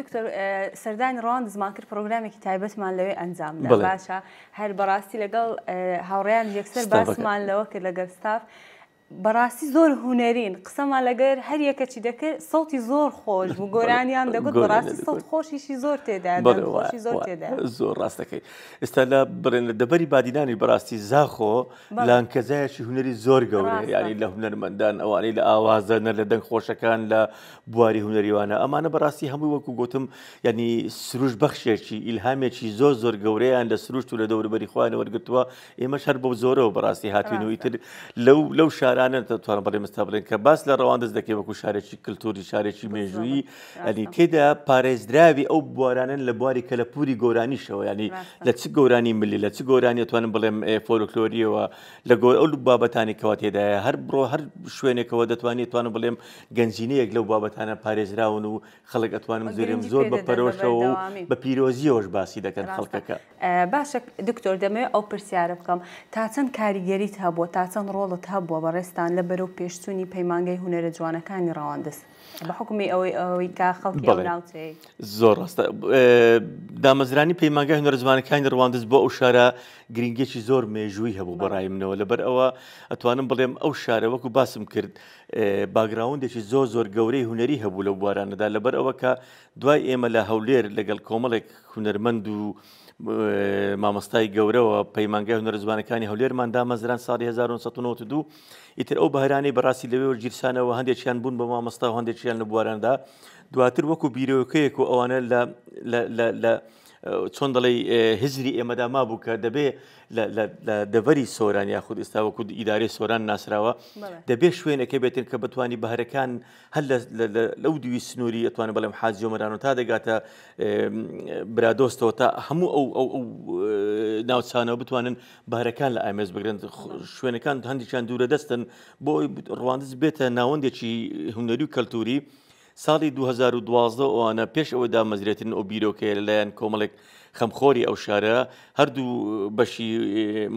دکتۆر سەردانی ڕەواندزمان کرد پرۆگرامێکی تایبەتمان لەوێ ئەنجامدا باشە هەر بەڕاستی لەگەڵ هاوڕێیان یەکسەر باسمان لەوە کرد لەگەڵ ستاف بەڕاستی زۆر هونەرین قسەمان لەگەر هەر یەکەچی دەکرد سەوتی زۆر خۆش بوو گۆرانیان دەگوت بەڕاستی سەوت خۆشیشی زۆر تێدا خۆشی زۆر تێدا زۆر ڕاستەکەی ئێستا لە بڵێن لە دەبەری بادینانی بەڕاستی زاخۆ لانکەزایەکی هونەری زۆر گەورەیە یانی لە هونەرمەندان ئەوانەی لە ئاوازە نە لە دەنگ خۆشەکان لە بواری هونەریوانە ئەمانە بەڕاستی هەمووی وەکو گوتم یعنی سروش بەخشێکی ئیلهامێکی زۆر زۆر گەورەیان لە سروشت و لە دەوروبەری خۆیان وەرگتووە ئێمەش هەر بەو زۆرەوە بەڕاستی هاتوین و ئیتر لەو لەو شارانە دەتوانم بڵێم ئێستا بڵێن کە باس لە ڕەواندز دەکەی وەکو شارێکی کللتوری شارێکی مێژوویی ئەنی تێدا پارێزراوی ئەو بوارانەن لە بواری کەلەپوری گۆرانیشەوە ینی لە چ گۆرانی ملی لە چ گۆرانی ئەتوانم بڵێم فۆلکلۆریەوە لە گۆر ئەو بابەتانی کەوا تێدایە هەر بڕۆ هەر شوێنێکەوە دەتوانانی توانم بڵێم گەنجینەیەک لەو بابەتانە پارێزراون و خەڵک ئەتوانم زۆرم زۆر بە پەرۆشەوە و بە پیرۆزیەوەش باسی دەکەن خەڵکەکە. باشە دکتۆر دەمەوێت ئەو پرسیارە بکەم تا چەند کاریگەریت هەبووە تا چەند ڕۆڵت هەبووە بەڕێزتان لە بەرەو پێشچوونی پەیمانگەی هونەرە جوانەکانی ڕەواندز؟ بە حوکمی ئەوەی ئەوەی کە خەڵکی ئەو ناوچەیەی. زۆر ڕاستە. دامەزرانی پەیمانگای هونەرە جوانەکانی ڕواندز بۆ ئەو شارە گرنگیەکی زۆر مێژووی هەبوو بە ڕای منەوە لەبەر ئەوە ئەتوانم بڵێم ئەو شارە وەکو باسم کرد background ێکی زۆر زۆر گەورەی هونەری هەبوو لەو بوارانەدا لەبەر ئەوە کە دوای ئێمە لە هەولێر لەگەڵ کۆمەڵێک هونەرمەند و مامۆستای گەورەوە پەیمانگای هونەرە جوانەکانی هەولێرمان دامەزران ساڵی 1992 ئیتر ئەو بەهرانەی بەڕاستی لەوێوە گیرسانەوە هەندێکیان بوون بە مامۆستا و هەندێکیان لە بواراندا دواتر وەکو بیرۆکەیەک و ئەوانە لە لە چۆن دەڵێ هزری ئێمەدا مابوو کە دەبێ لە دەڤەری سۆران یاخود ئێستا وەکو ئیدارەی سۆران ناسراوە دەبێ شوێنەکە بێتن کە بتانی بەهرەکان هەر لەو دووی سنووری ئەتوانم بڵێم حاجی ئۆمەران و تا دەگاتە برادۆستەوە تا هەموو ئەو ئەو ئەو ناوچانەوە بتوانن بارەکان لە ئامێز بگرن شوێنەکان هەندێکیان دوورە دەستن بۆ ڕواندز بێتە ناوەندێکی هونەری و کەلتوری ساڵی 2012 ئەوانە پێش ئەوە دامەزرێتن ئەو بیرۆکەیە لەلایەن کۆمەڵێک خەمخۆری ئەو شارە هەردوو بەشی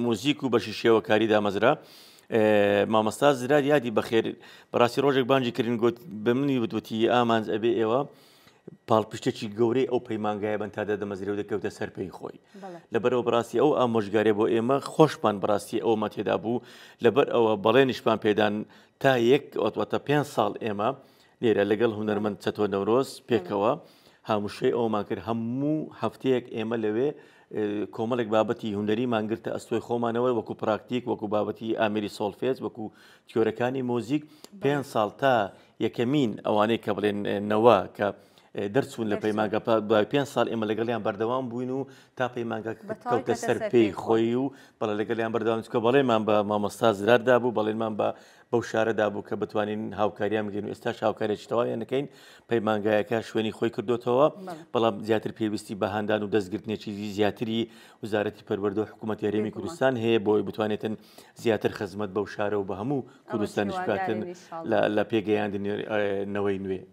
موزیک و بەشی شێوەکاری دامەزرا. مامۆستا زرار یادی بەخێر بەڕاستی ڕۆژێک بانگی کردین گوت بە منی وت وتی ئامانج ئەبێ ئێوە پاڵپشتێکی گەورەی ئەو پەیمانگایە بن تا دەدەمەزرێ و دەکەوتە سەر پێی خۆی لەبەرەوە بەڕاستی ئەو ئامۆژگارێ بۆ ئێمە خۆشمان بەڕاستی ئەومە تێدا بوو لەبەر ئەوە بەڵێنیشمان پێدان تا یەک ئەوەتە پێ ساڵ ئێمە لێرە لەگەڵ هونەرمەند چەتۆ نەورۆز پێکەوە هاوشەی ئەومان کرد هەموو هەفتەیەک ئێمە لەوێ کۆمەڵێک بابەتی هونەریمان گرتە ئەستۆی خۆمانەوە وەکو پراکتیک وەکو بابەتی ئامێری سۆڵفێج وەکو تیۆرەکانی مۆزیک پێ ساڵ تا یەکەمین ئەوانەی کە بڵێن نەوە کە دەرچوون لە پەیمانگە دوای پێ ساڵ ئێمە لەگەڵیان بەردەوام بووین و تا پەیمانگە کەوتە سەر پێی خۆی و بەڵێ لەگەڵیان بەردەوام چکە بەڵێمان بە مامۆستا زرار دابوو بەڵێنمان بە بەو شارە دابوو کە بتوانین هاوکاریان بکەین و ئێستاش هاوکارێکی تەواویان دەکەین پەیمانگایەکە شوێنی خۆی کردوتەوە بەڵام زیاتر پێویستی بە هاندان و دەستگرتنێکی زیاتری وزارەتی پەروەردە و حکوومەتی هەرێمی کوردستان هەیە بۆی بتوانێتن زیاتر خزمەت بەو شارە و بە هەموو کوردستانیش بکاتن لە پێگەیاندنی نەوەی نوێ.